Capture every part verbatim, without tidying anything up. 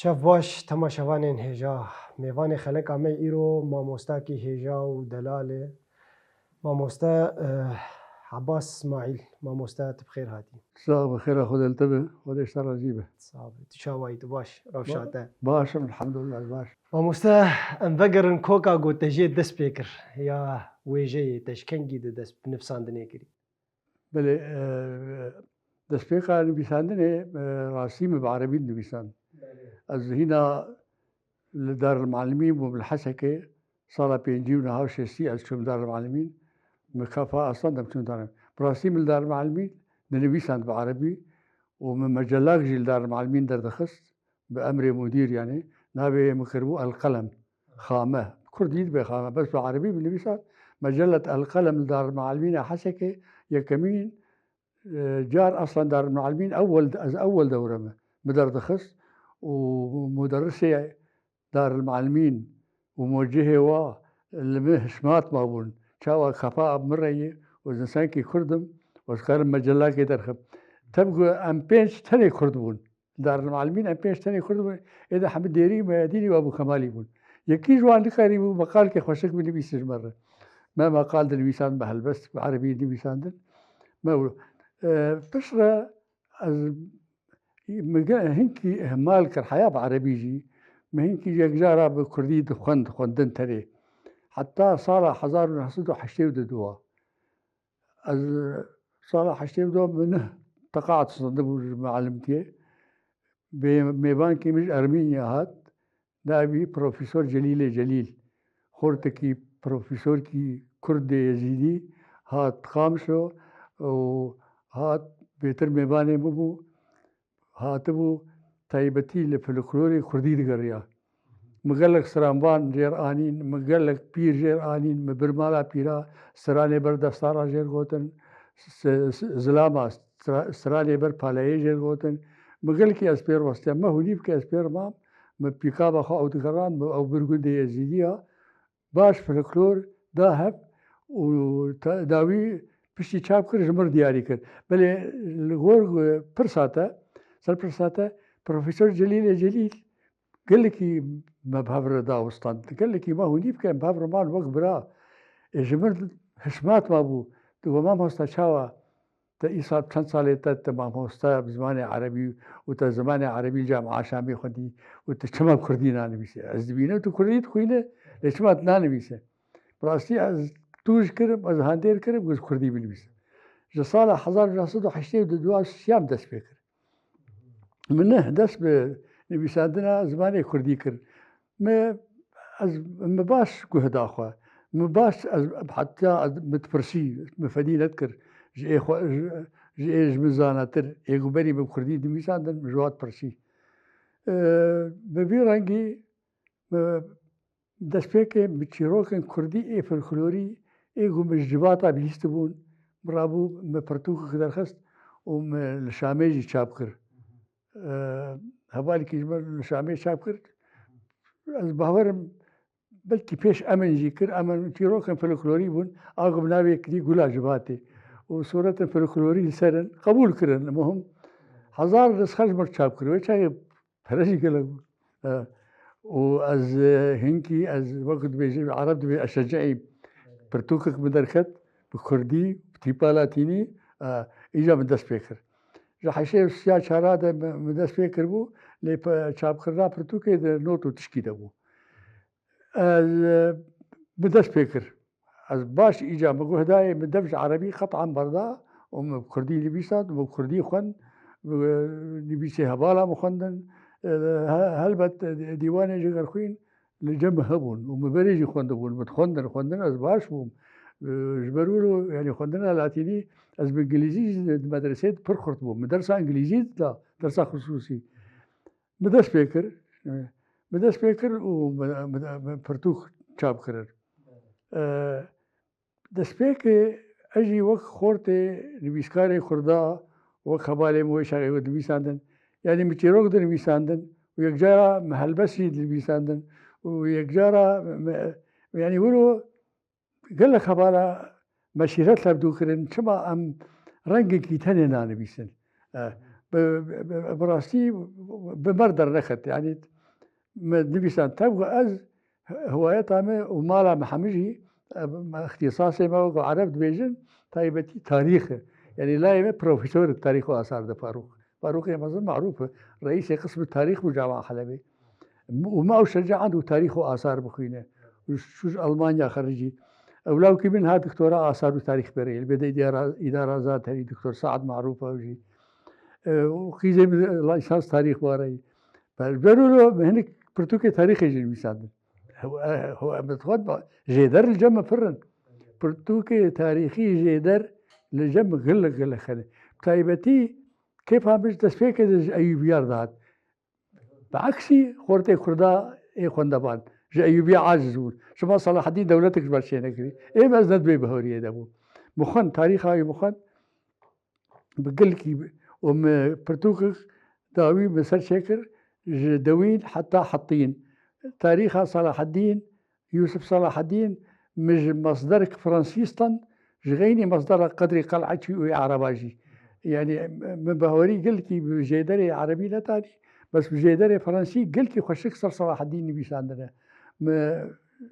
Şev baş temaşevanên hêja. Mêvanê xeleka me îro mamostakî hêja û delal e. Mamoste, eh, Abbas Smaîl. Mamoste, tu bi xêr hatî. Sax be, xêra Xwedê li te be, Xwedê ji te razî be. Sax be. Tu çawa yî, tu baş? Rewşa te? Baş im, elhamdulillah, baş. Mamoste, em vegerin koka ku te jê dest pê kir, ya wêjeyê te ji kengî de dest bi nivîsandinê kirî? Belê, e, destpêka nivîsandinê, e, rastî min bi erebî dinivîsand. Belê. Ez hîna li Darulmuallimîn bûm li Hesekê, sala pêncî û niha şêstî ez çûm Darulmuallimîn. Min kafa aslan dem çûm Darul. Bi rastî min li Darulmuallimîn dinivîsand bi erebî û min mecelak jî li Darulmuallimîn derdixist. Bi emrê mudîr, yanî navê min kiribû El Qelem, Xame. Kurdî dibe Xame, bes bi erebî binivîsa. Mecellet El Qelem li Darulmuallimîna Hesekê yekemîn, e, car, aslan Darulmuallimîn ewwel, ez ewwel dewre me, min derdixist û muderrisê Darulmuallimîn û mocihê wa li min hişmat mabûn. Çawa kafa bi min re ye û ez însankî Kurd im û ez karim mecelakê derxim. Tev ku em pênc tenê Kurd bûn. Darulmuallimîn em pênc tenê Kurd bûn. Ê de hemî Dêrî, Meyedînî û Ebû Kemalî bûn. Yekî ji wan nikarîbû meqalkê xweşik binivîse ji me re. Me meqal dinivîsand, me helbest bi erebî nivîsandin. Me û, e, piştre ez, min ge-, hinkî ihmal kir, heya bi erebî jî. Min hinkî yekcara bi kurdî dixwend, xwendin tenê. Heta sala hezar û neh sed û heştê û du. Ez sala heştê û du min neh teqat stendibû ji muallimtiyê. Bê-, mêvankê min ji Ermînya hat, navî Profesor Celîlê Celîl. Xortekî profesorkî Kurdê Yezîdî hat Qamişlo û hat bêtir mêvanê min bû. Hatibû taybetî li folklorê kurdî digeriya. Min gelek stranvan jêr anîn, min gelek pîr jêr anîn, min bir mala pîra stranê ber destana jêr gotin, s-, s-, zilama stra-, stranê ber paleyê jêr gotin. Min gelekî ez pêr westiya. Me hûnî bike ez pêr mam, min pîkaba xwe ew digerand, min ew bir gundê Yezîdiya. Baş folklor da hev û ta-, dawî piştî çap kir, ji mir diyarî kir. Belê li gor, e, pirsa te, ser pirsa te, Profesor Celîlê Celîl gelekî me bi hev re da û stand. Gelekî me hûnî bike, em bi hev re man wek bira. Ê ji mir hişmat mabû. Digo, mamosta çawa? Te îsal çend salê te, te mamoste bi zimanê erebî û te zimanê erebî li Camia Şamê xwendî û te çima bi kurdî nanivîse? Ez dibînim tu kurdî dixwîne, lê çima tu nanivîse? Bi rastî ez tûj kirim, ez handêr kirim, ku ji kurdî binivîsim. Ji sala hezar û neh sed û heştê û du siyam dest pê kir. Min neh dest bi nivîsandina zimanê kurdî kir. Me, ez, me baş guh da xwe. Me baş, ez, heta ez, me dipirsî, me fedî nedikir. Ji ê xwe, ji, ji ê ji min zanatir, ê ku berî me bi kurdî dinivîsandin, ji wan dipirsî. Ee, bi vî rengî, me destpêkê bi çîrokên kurdî ê folklorî, ê ku me ji civata bihîstibûn, min rabû, me pirtûkek derxist û me li Şamê jî çap kir. Ee, hevalekî ji me li Şamê çap kir. Ez bawerim, belkî pêş Emin jî kir. Emin çîrokên folklorî bûn. A ku bi navê kirî Gula Civatê. Û sûretên folklorî li ser in. Qebûl kirin. Muhim. Hezar nizxer ji me çap kir. Wê çaxê pere jî gelek bû. Ee, û ez, e, hinkî, ez wekî dibêje, ereb dibê eşeceî pirtûkek min derket. Bi kurdî, bi tîpa latînî, e, îca min dest pê kir. Ji heştê û çar de min, min dest pê kiribû, lê pe-, çapkirina pirtûkê di not û tişkî de bû. Ez, e, min dest pê kir. Ez baş îca min guh dayê, min dev ji erebî qetan berda û min bi kurdî nivîsand, min bi kurdî xwend, e, nivîsê hevala min xwendin. E, he-, helbet, e, dîwanê Jigerxwîn li cem min hebûn û min berê jî xwendibûn. Min dixwendin, xwendin ez baş bûm. E, ji ber wilo, yanî xwendina latînî, ez bi îngilîzî jî di medresê de pir xurt bûm. Min dersa îngilîzî dida, dersa xisûsî. Min dest pê kir, e, min dest pê kir û min, min, min pirtûk çap kirin. E, destpêkê ez jî wek xortê nivîskarê Kurda, wek hevalê min wê çaxê wê dinivîsandin. Yanî min çîrok dinivîsandin û yekcara min helbest jî dinivîsandin û yekcara min, yanî wilo gelek hevala me şîret hevdû kirin, çima em rengekî tenê nanivîsin? E, bi, bi, bi, bi rastî bi me re derneket. Yanî Me nivîsand, tevgo ez hiwayeta me û mala me hemî jî, e, îxtîsasê me wek ereb dibêjin, taybetî tarîx e. Yanî layê me profesor e tarîx û asar de Farûq. Farûqê mezin marûf e. Reîsê qismê tarîx bû Camia Helebê. Û me ew şecaet û tarîx û asar bixwîne. Û çû ji Almanya xerijî. Ewlawkî min ha doktora asar û tarîx berê. Li bêde îdara, îdara zaterî doktor Saad Marûf ew jî. E, û qîzê min lîsans tarîx bareyî. Ber, ber wilo hinek pirtûkê tarîxê jî nivîsandin. Hew-, e, hew-, em dixwet ba-, jêder li cem min pir in. Pirtûkê tarîxî jêder li cem min gelek, gelek hene. Bi taybetî kêfa min ji destpêkê de ji Eyûbiya re dihat. Bi eksî xortê Kurda ê xwendevan ji Eyûbiya aciz bûn. Şima Selahedîn dewletek ji ber çênekirî. Ê me ez ne di vê bihoriyê de bûm. Min xwend, tarîxa wî min xwend. Bi gelkî bi-, û min pirtûkek dawî min ser çêkir, ji dewîn heta Hetîn. Tarîxa Selahedîn, Yûsif Selahedîn, min ji mesderek fransî stand, ji xeynî mesdera Qedrî Qel'ekî û ê ereba jî. Yanî min bihorî gelkî bi jêderê erebî netanî, bes bi jêderê fransî gelkî xweşik ser Selahedîn nivîsandine. Min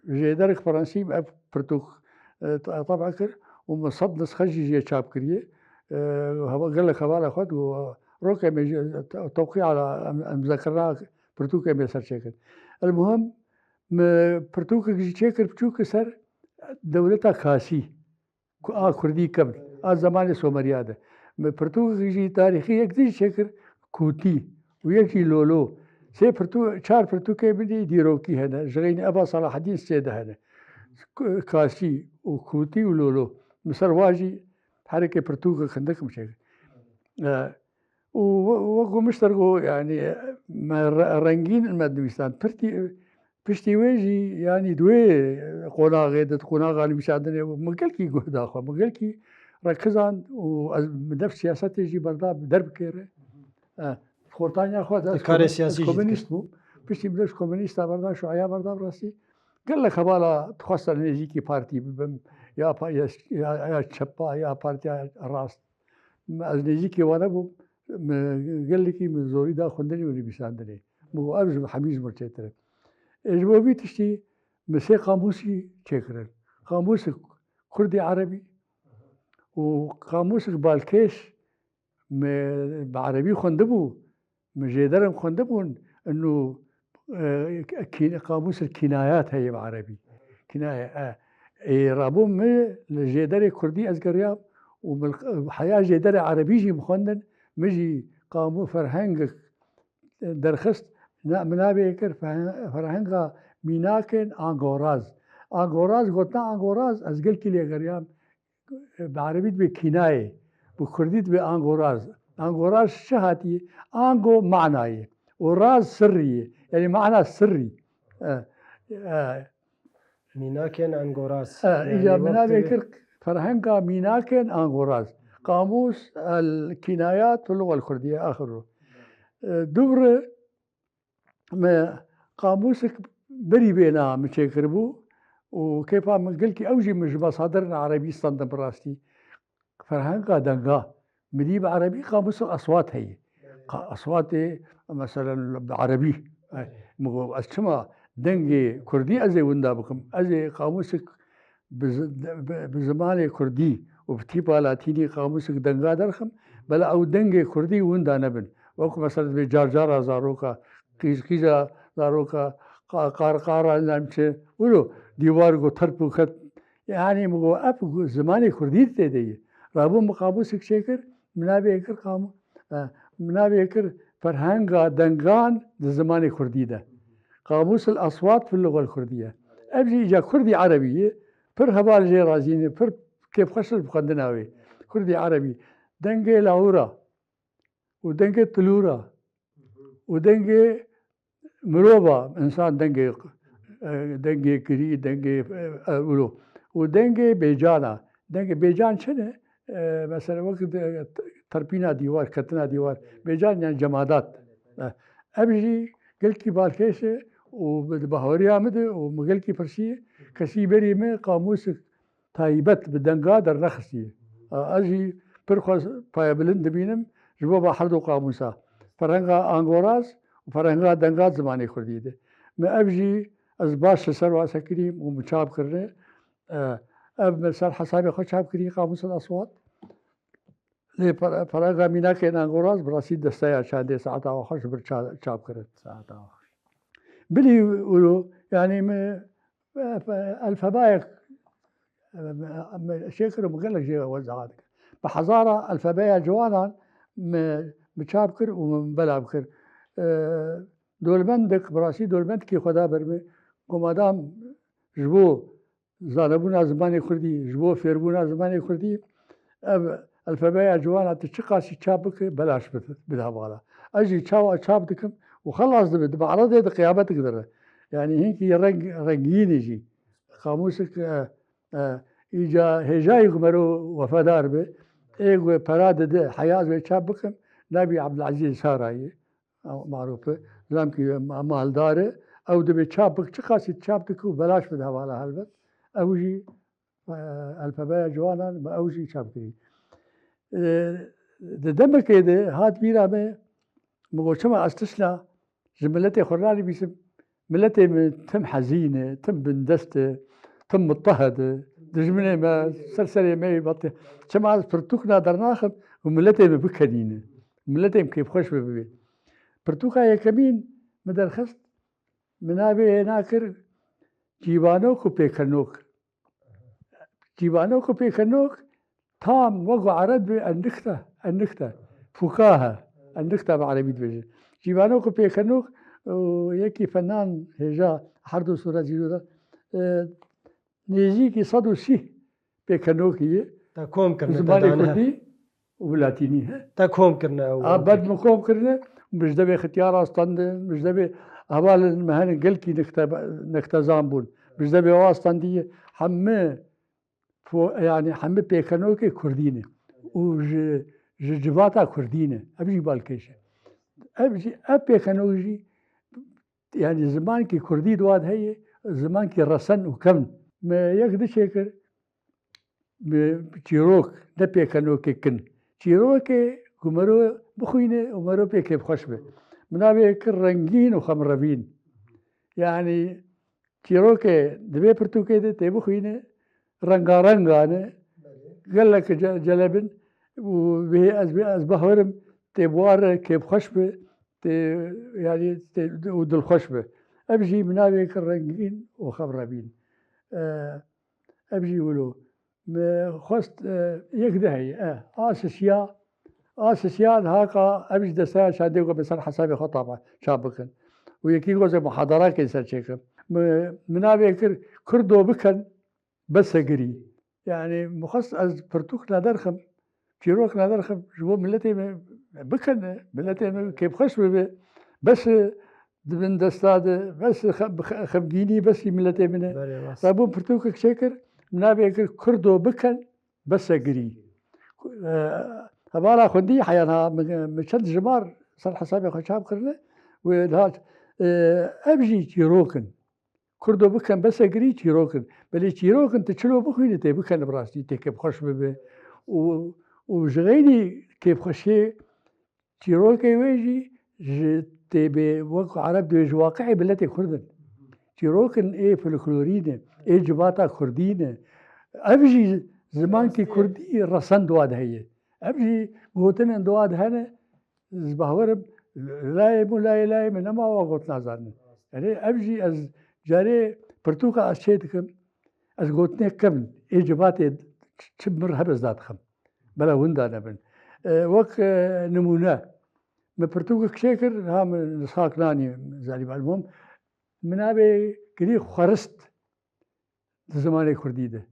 jêderek fransî ev pirtûk, e, te-, teba kir û min sed nisxe jî jê çap kiriye. E, heva-, gelek hevala xwe û roke me jî te-, tewqî ala em, em zekirina pirtûkê me ser çêkir. El muhim, min pirtûkek jî çêkir biçûk ser dewleta Kasî. Ku-, a Kurdî kevn, a zemanê Someriya de. Min pirtûkek jî tarîxî yek din jî çêkir Kûtî û yek jî Lolo. Sê pirtû-, çar pirtûkê min dî dîrokî hene. Ji xeynî eva Selahedîn sê de hene. K-, Kasî û Kûtî û Lolo. Min ser wa jî herikê pirtûkek hindik min çêkir. E, û we-, wek gomişter got, yanî me re-, rengîn me nivîsand. Pirtî-, Piştî wê jî, yanî di wê qonaxê de, di qonaxa nivîsandinê, min gelkî guh da xwe, min gelkî rekizand û ez, min dev siyasetê jî berda derb kêre. E, xortaniya xwe de Di ez karê komün-, siyasî ez jî komünîst dikir. bûm. Piştî min dev ji komünîsta berda, şueya berda bi rastî. Gelek hevala dixwestin nêzîkî partî bibim, ya pa-, ya, ya, ya çepa, ya partiya rast. Ez nêzîkî wan nebûm. Min gelekî min zorî da xwendinê û nivîsandinê. Min got, ev ji hemî ji min çêtir e. Ê, ji bo vî tiştî min sê qamûsî çêkirin. Qamûsek kurdî erebî û qamûsek balkêş, min bi erebî xwendibû, min jêderim xwendibûn, inu, e, kî-, qamûsek kînayat heye bi erebî. Kînaye, e. Ê, rabûm min li jêderê kurdî ez geriyam û min heya jêderê erebî jî min xwendin, min jî qamû ferhengek derxist, na-, min navê kir fe-, ferhenga mînakên angoraz. Angoraz, gotina angoraz, ez gelkî lê geriyam, bi erebî dibe kînayê, bi kurdî dibe angoraz. Angoraz çi hatiye? Ango manayê û raz sirrî ye. Yanî mana sirrî. E, e, Mînakên angoraz. E, Yanî îca wek min navê dibê kir ferhenga mînakên angoraz. Qamûs el kînayat û luga el kurdiye axir ro. E, dubri me qamûsek berî bêna min çêkiribû û kêfa min gelkî ew jî min ji masadirên erebî standin bi rastî. Ferhenga denga. Min dî bi erebî qamûsek eswat heye. Qa-, eswatê, meselen, bi erebî. E, min got, ez çima dengê kurdî ez ê winda bikim? Ez ê qamûsek bi zi-, bi, bi zimanê kurdî û bi tîpa latînî qamûsek denga derxim, bela ew dengê kurdî winda nebin. Wekû, meselen, dibê carcara zaroka, qîzqîza zaroka, qa-, qarqara, nem çi, wilo dîwar got terp û ket. Yanî min got, ev gu-, zimanê kurdî tê de ye. Rabû min qamûsek çêkir, min navê kir qamû-, e, min navê kir ferhenga dengan di zimanê kurdî de. Qamûs el aswat fil luga el kurdiye. Ev jî îca kurdî erebî ye. Pir heval jê razî ne, pir kêfxweş in bi xwendina wê. Kurdî erebî. Dengê lawira û dengê tilûra û dengê mirova, însan dengê, e, dengê kirî, dengê, e, e, wilo. Û dengê bêcana. Dengê bêcan çi ne? E, mesela wek de, terpîna dîwar, ketina dîwar. Bêcan yani cemadat. E, ev jî gelkî balkêş e û di bahoriya min de û min gelkî pirsî, kesî berî min qamûsek taybet bi denga dernexistiye. A, ez jî pir xwe payebilind dibînim ji bo ba her du qamûsa. Ferhenga angoraz û ferhenga denga zimanê kurdî de. Me ev jî ez baş li ser wa sekirîm û min çap kirine. E, ev me ser hesabê xwe çap kirî, Qamûs el Aswat. Lê para, para gamînakê Nangoraz bi rastî desteya çandê saeta wa xweş bir ça-, çap kirin. Saeta wa xweş. Bilî wilo, yanî me, e, e, elfebayek, e, me, me çê kir û min gelek jê wez'a dikim. Bi hezara elfebeya ciwanan me, me çap kir û min belav kir. E, dolmendik, bi rastî dolmendikî xwe da ber min, ku madam ji bo zanebûna zimanê kurdî, ji bo fêrbûna zimanê kurdî, ev elfebeya ciwana tu çiqasî çap bike, belaş bide, bide hevala. Ez jî çawa çap dikim û xelas dibe, di me'redê de qiyametik dire. Yanî hinkî reng, rengîn e jî. Qamûsik, e, e, îca hêjayî ku mero wefadar be, ê ku pera dide, heya ez wê çap bikim, navî Ebdulezîz Sarayî. Ew marûf e. Zilamkî ma-, maldar e. Ew dibê çap bik, çiqasî çap dike û belaş bide hevala helbet. Ew jî, e, elfebeya ciwanan, me ew jî çap kirî. E, di demekê de hat bîra me, min got, çima ez tişna ji miletê xwe ranivîsim, miletê min tim hezîn e, tim bindest e, tim muttehed e. Dijminê me, ser serê me yê batî. Çima ez pirtûkna dernaxim û miletê min bikenîne? Miletê min kêfxweş bibe. Pirtûka yekemîn min derxist, min navê hêna kir Cîbanok û Pêkenok. Cîbanok û Pêkenok tam wek ku ereb dibê ennikte, ennikte, fukahe, ennikte bi erebî dibêjin. Cîbanok û Pêkenok, û yekî fenan hêja herdu sûret jî da, e, nêzîkî sed û sî pêkenokî ye. Te kom kirine, te zimanê dane. Kurdî û bi latînî he. Te kom kirine ew. A, bed min kom kirine, mijdebê xityara standin, mijdebê hevalên me hene gelkî nikte-, niktezan bûn. Mijdebê wa standî ye. Hemî fo-, yanî hemî pêkenokê kurdî ne. Û ji, ji civata kurdî ne. Ev jî balkêş e. Ev jî, ev pêkenok jî, yanî zimankî kurdî di wa de heye, zimankî resen û kevn. Me yek di çêkir, bi çîrok, ne pêkenokê kin. Çîrokê ku mero bixwîne û mero pê kêfxweş be. Min navê kir rengîn û xemrevîn. Yanî çîrokê di vê pirtûkê de tê bixwîne, rengarengan e, gelek ce-, celebin û wê ez, ez bawerim tê bi wa re kêfxweş be, tê, yanî tê û dilxweş be. Ev jî min navê kir rengîn û xemrevîn. E, Ev jî wilo. Me xwest, e, yek de heye. E, a sisiya, a sisiya di haka, ev jî desteya çandê ku me ser hesabê xwe taba çap bikin. Û yekî goze muhadarakê ser çêkim. Me, min navê kir, Kurdo bikin, bes e girî. Yanî, min xwest ez pirtûk naderxim, çîrok naderxim, ji bo miletê me bikin, miletê me kêfxweş bibe. Bes e, di bin desta de, bes xe-, xe-, xemgînî, besî miletê min e. Belê, rast. Rabûn pirtûkek çêkir, min navê kir Kurdo bikin, bes e girî. E, hevala xwendî heya niha min, min çend jimar ser hesabê xwe çap kirine. Wê dihat, e, ev jî çîrok in. Kurdo bikin, bes e girî çîrok in. Belê çîrok in, tu çilo bixwînî, tê bikin bi rastî, tê kêfxweş bibe. Û, û ji xeynî kêfxweşiyê çîrokê wê jî ji tê bê, wek ereb dibê, ji waqi'ê miletê kurd in. Çîrok in ê folklorî ne, ê civata kurdî ne. Ev jî zimankî kurdî resen di wa de heye. Ev jî gotinên di wa de hene, ez bawer im, layê min, layê layê min nema wa got nazanin. Yanî ev jî ez carê pirtûka ez çê dikim, ez gotinê kevn, ê civatê çi mir hebe ez dadikim. Bela winda nebin. E, wek, e, nimûne, min pirtûkek çêkir, ha min nishak nanî zalî belmom. Min navê kirî xwerist di zimanê kurdî de.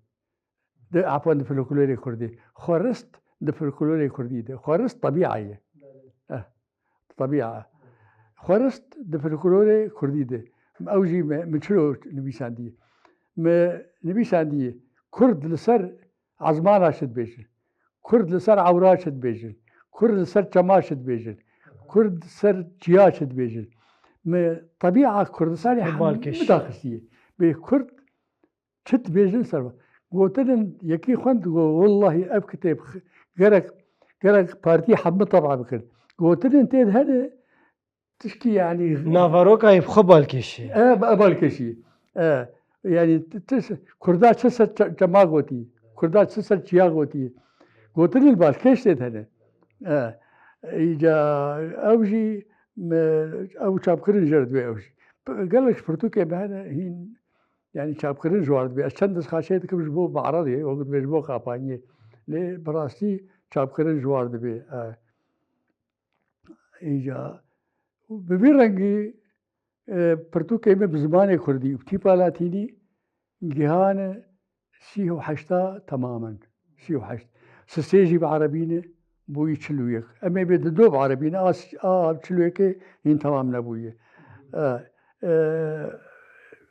Di, afwan, di folklorê kurdî. Xwerist di folklorê kurdî de. Xwerist tebîa ye. Eh, tebîa. Xwerist di folklorê kurdî de. Ew jî me, min çilo nivîsandiye? Me nivîsandiye, Kurd li ser ezmana çi dibêjin? Kurd li ser ewra çi dibêjin? Kurd li ser çema çi dibêjin? Kurd li ser çiya çi dibêjin? Me tebîa Kurdistanê hemû daxistiye. Bê Kurd çi dibêjin ser. Gotinên yekî xwend, got, wellahî ev kitêb x-, gerek, gerek partî hemû teb'a bikin. Gotinên tê de hene, tişkî, yanî, naverokayê bi xwe balkêşî. E, ba-, balkêşî. E, yanî, ti-, ti-, Kurda çi ser çe-, çema gotî? Kurda çi ser çiya gotî? Gotinên balkêş tê hene. E, îca ew jî, me, ew çapkirin jê re dibê ew jî. P-, gelek ji pirtûkê me hene hîn, yanî çapkirin ji war dibê. Ez çend dizxaşê dikim ji bo me'redê, wek dibê ji bo kapaniyê. Lê bi rastî çapkirin ji war dibê. E, Îca bi vî rengî, e, pirtûkê me bi zimanê kurdî û bi tîpa latînî gihane sî û heşta temamen. Sî û heşt. Sisê jî bi erebî ne, bûyî çil û yek. Em ê bê dido bi erebî ne, a s-, a çil û yekê hîn temam nebûye. E, e,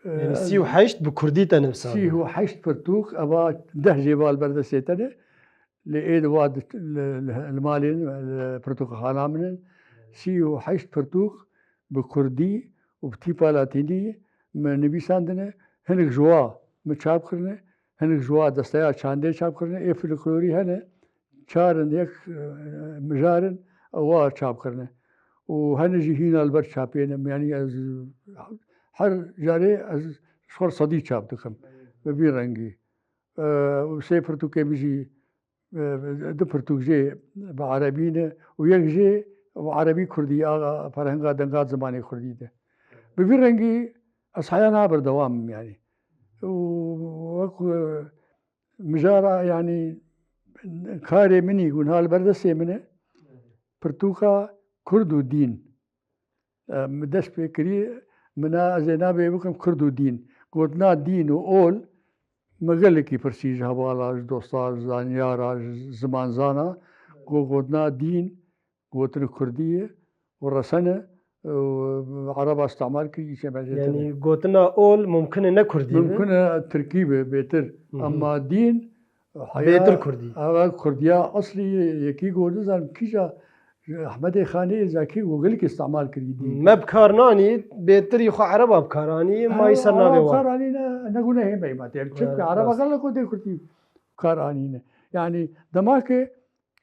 e, Yanî sî û heşt bi kurdî te nivîsandin. Sî û heşt pirtûk, eva deh jê va li ber destê te ne. Lê ê di wa di, li, li, li malê, li pirtûkxana min in. Sî û heşt pirtûk bi kurdî û bi tîpa latînî min nivîsandine. Hinek ji wa min çap kirine, hinek ji wa desteya çandê çap kirine. Ê folklorî hene, çar in, yek, e, mijar in, wa çap kirine. Û hene jî hîna li ber çapê ne. Yanî ez her carê ez ji xwe re sedî çap dikim. Bi vî rengî. E, û sê pirtûkê min jî, e, du pirtûk jê bi erebî ne û yek jê bi erebî kurdî, a, ferhenga denga zimanê kurdî de. Bi vî rengî ez heya niha berdewam im, yanî. Û wek, e, mijara, yanî karê min î ku niha li ber destê min e, pirtûka Kurd û dîn. E, min dest pê kirî, min a, ez ê navê bikim Kurd û dîn. Gotina dîn û ol, min gelekî pirsî ji hevala, ji dosta, ji zanyara, ji zimanzana, ku gotina dîn, gotin kurdî ye û resen e, û ereba îstimal kirî, îşê me jê tune. Yanî gotina ol mumkin e ne kurdî be? Mumkin e tirkî be bêtir. Hı hı. Ama dîn, heya, bêtir kurdî. Ewa kurdiya eslî yekî ku nizanim kîja, Ehmedê Xanê Zekî ku gelkî îstimal kirî dî. Me bi kar nanî, bêtirî xwe ereba bi kar anî, ma yî ser navê wan. Bi kar anî ne, ne gunehê me yî ma tê. Çimkî ereba gelek ku dê kurdî bi kar anîne. Yanî dema ke,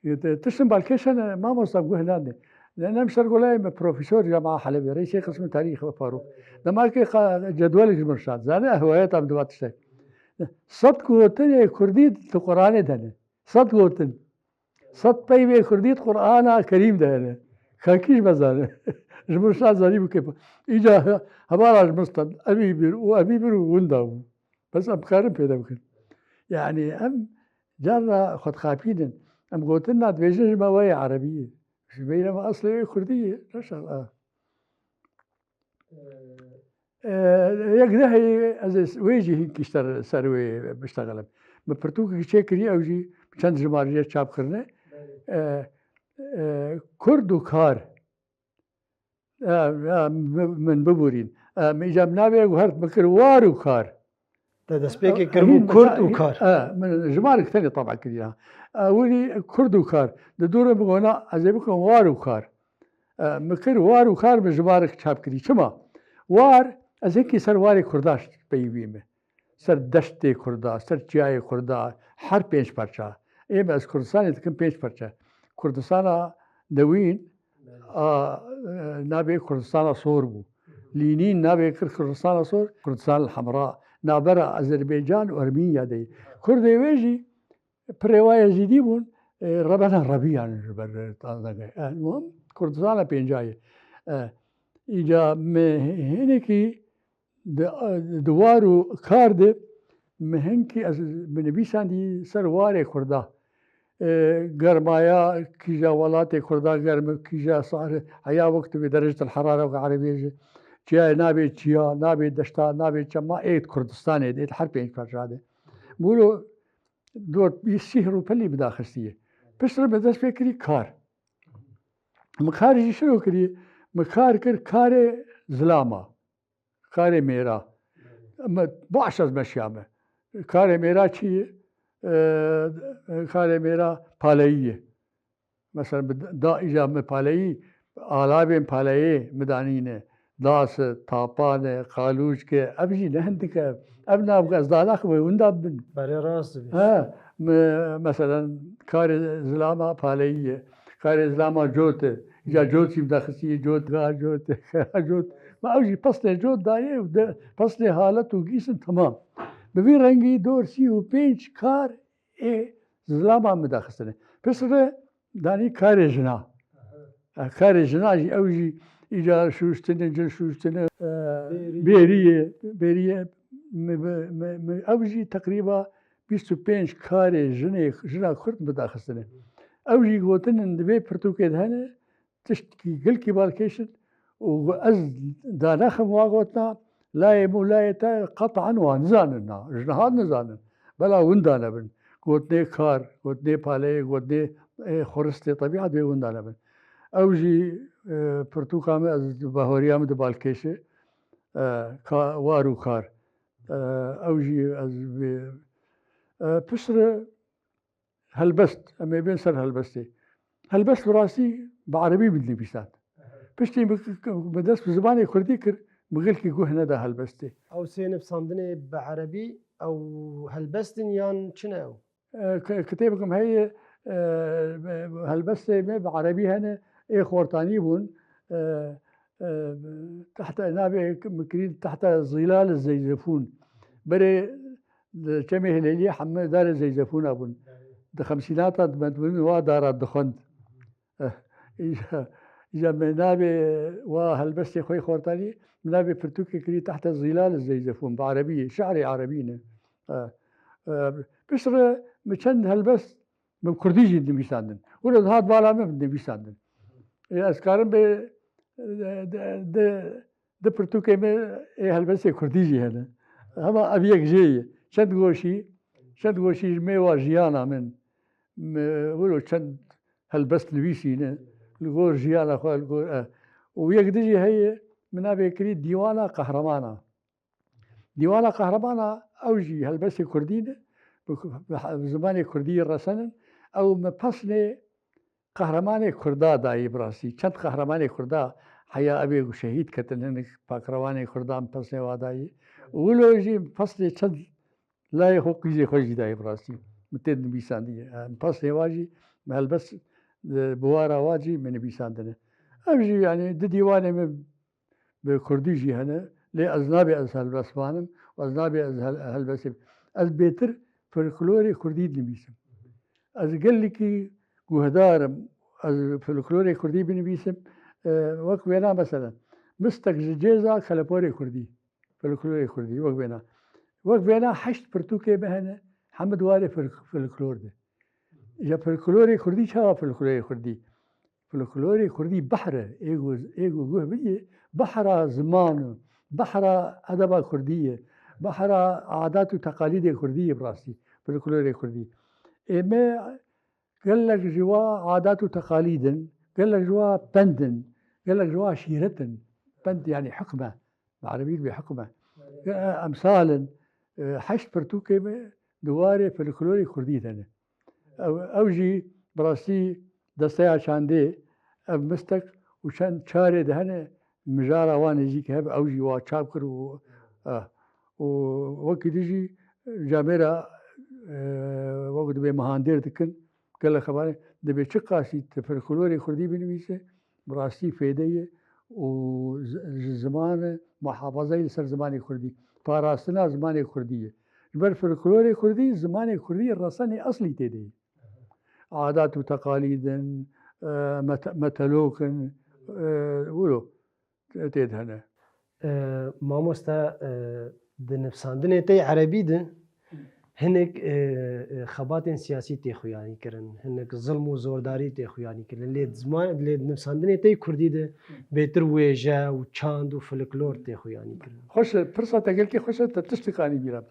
e, te-, tiştin balkêş hene, mamosta guh nade. Ne, nem ser golayê me profesor Cema Helebê, reîsê qismê tarîxê Farûk. Dema ke qa-, cedwelek ji min şand. Zane ehwayeta min di va tiştek. Sed gotinê kurdî di Quranê de ne. Sed gotin. Sed peyvê kurdî di Qur'ana Kerîm de hene. Xelkî ji me zane. Ji min şa zanî bû kê. Îca he-, hevala ji min stand. Evî bir û evî bir û winda bû. Bes em karin pêde bikin. Yanî em carna xwe dixapînin. Em gotin na dibêjin ji me wê ye erebî ye. Ji beyne me eslê wê kurdî ye. Neşer, a. E, yek dehê ez ê wê jî hinkî ji te re ser wê biştexelim. Min pirtûkekî çêkirî, ew jî çend jimarê çap kirine. E, e, Kurd û kar. E, e, min, min biborîn. E, min îca min navê guhert, min kir war û kar. Te destpêkê kiribû Kurd û kar. E, min jimarek tenê taba kirî ha. E, winî Kurd û kar. Di dûrê min gona ez ê bikim war û kar. E, min kir war û kar min jimarek çap kirî. Çima? War, ez hinkî ser warê Kurda peyivî me. Ser deştê Kurda, ser çiyayê Kurda, her pênc parça. Ê me ez Kurdistanê dikim pênc parça. Kurdistana Dewîn, a, e, navê Kurdistana Sor bû. Lînîn navê kir Kurdistana Sor, Kurdistan el Hemra. Navbera Azerbaycan û Ermînya de ye. Kurdê wê jî Pirê wa Yezîdî bûn, e, rebena Rebiyan ji ber, e, tazege. E, muhim, Kurdistana pênca ye. E, îca me hinekî di, di war û kar de me hinkî ez bi nivîsandî ser warê Kurda. E, germaya kîja welatê Kurda germ e, kîja sar e, heya wek tu bê derecet el herare wek erebê jî. Çiyayê nabê çiya, nabê deşta, nabê çema, ê Kurdistanê de, her pênc parça de. Bûro dort bî sîhr û pelî bi daxistiye. Piştre me dest pê kirî kar. Min kar jî şiro kirî, min kar kir karê zilama, karê mêra. Me baş ez meşiyame. Karê mêra çi ye? E, karê mêra paleyî ye. Mesela bi da îca min paleyî, alavên paleyê min danîne. Das e, tapan e, qalûçk e, ev jî ne hindik e. Ev nav ez dalax ve winda bin. Berê rast dibî. He, me-, mesela karê zilama paleyî ye. Karê zilama cot e. Ya cot jî daxistî, cot, ga cot, ga cot. Ma ew jî peslê cot dayê û de, peslê halet û gîsin temam. Bi vî rengî dor sî û pênc kar ê zilama min daxistine. Pisre danî karê jina. E, karê jina jî ew jî îca şûştine, cil şûştine, e, Bêrî. Bêriyê, bêriyê, mi, mi, mi, mi, ew jî teqrîba bîst û pênc karê jinê, jina Kurd min daxistine. Ew jî gotinin di vê pirtûkê de hene, tiştkî gelkî balkêş in û ez danexim wa gotina, layê min û layê te qetan wa nizanin na, ji niha nizanin. Bela winda nebin. Gotinê kar, gotinê paleyê, gotinê, ê, xuristê tebîet bê winda nebin. Ew jî, e, pirtûka min ez bahoriya min di balkêşê, e, ka-, war û kar. E, ew jî ez bê, e, piştre Helbest, em ê bên ser helbestê. Helbest bi rastî bi erebî min dinivîsand. Piştî min, min dest bi zimanê kurdî kir, min gelkî guh neda helbestê. Ew sê nivsandinê bi erebî, ew helbest in yan çi ne ew? E, ki-, kitêbek min heye, e, helbestê me bi erebî hene, ê xortanî bûn. E, e, tehta navê min kirî Tehta Zîlal Zeyzefûn. Berê Di Çemê Hilêliyê heme darê zeyzefûna bûn. Di xemsînatan de me dibin wa dara dixwend. Eh, îja, îja me navê wa helbestê xwe yê xortanî, me navê pirtûkê kirî Tehte Zîlal Zeyzefûn, bi erebî, şi'rê erebî ne. Eh, eh, piştre min çend helbest min bi kurdî jî dinivîsandin. Wilo dihat bala min bi dinivîsandin. Ê, ez karim bê, de, de, de, Di pirtûkê me ê helbestê kurdî jî hene. Hema ev yek jê ye. Çend goşî, çend goşî ji mêwa jiyana min. Me wilo çend helbest nivîsîne. Li gor jiyana xwe, li gor, e. Û yek din jî heye, min navê kirî Dîwana Qehramana. Dîwana Qehramana ew jî helbestê kurdî ne. Bi, bi, bi zimanê kurdî resenin. Ew me pesnê Qehremanê Kurda dayî bi rastî. Çend qehremanê Kurda heya ev ê ku şehîd ketin, hinek pakrewanê Kurdan pesnê wa dayî. Û wilo jî peslê çend layê xwe qîzê xwe jî dayî bi rastî. Min tê dinivîsandiye. Em pesnê wa jî, min helbest, e, bi wara wa jî min nivîsandine. Ev jî, yanî, di dîwanê min bi kurdî jî hene, lê ez nabê ez helbestvanim û ez nabê ez hel-, helbestê. Ez bêtir folklorê kurdî dinivîsim. Ez gelekî guhdar im, ez folklorê kurdî binivîsim. E, wek wêna, meselen, Mistek ji Cêza Keleporê Kurdî, folklorê kurdî, wek wêna. Wek wêna heşt pirtûkê me hene, hemû di warê fol-, folklor de. Ya folklorê kurdî, çawa folklorê kurdî? Folklorê kurdî behr e, ê ku, ê ku guh bidî, behra ziman e, behra edeba kurdî ye, behra adat û teqalîdê kurdî ye bi rastî, folklorê kurdî. Ê me gelek ji wa adat û teqalîd in, gelek ji wa pend in, gelek ji wa şîret in. Pend, yanî hukm e. Bi erebî dibê hukm e. E, emsal in, e, heşt pirtûkê me di warê folklorê kurdî de ne. Ew, ew jî bi rastî desteya çandê, ev Mistek û çend çarê de hene, mijara wan nêzîk hebe, ew jî wa çap kir û, e, û wekî din jî camêra, e, wek dibê mihandêr dikin, gelek xebanê, dibê çiqasî tu folklorê kurdî binivîse, bi rastî fêde ye û zi-, ji ziman e, muhafazayê li ser zimanê kurdî, parastina zimanê kurdî ye. Ji ber folklorê kurdî, zimanê kurdî resenê eslî tê de ye. Adat û teqalîd in, e, mete-, metelok in, e, wilo tê de hene. E, mamoste, e, di nivsandinê te yê erebî de hinek, e, e, xebatên siyasî tê xuyanî kirin, hinek zilm û zordarî tê xuyanî kirin. Lê di ziman, lê di nivsandinê te yê kurdî de bêtir wêje û çand û folklor tê xuyanî kirin. Xweş e, pirsa te gelkî xweş e, te tiştek anî bîra.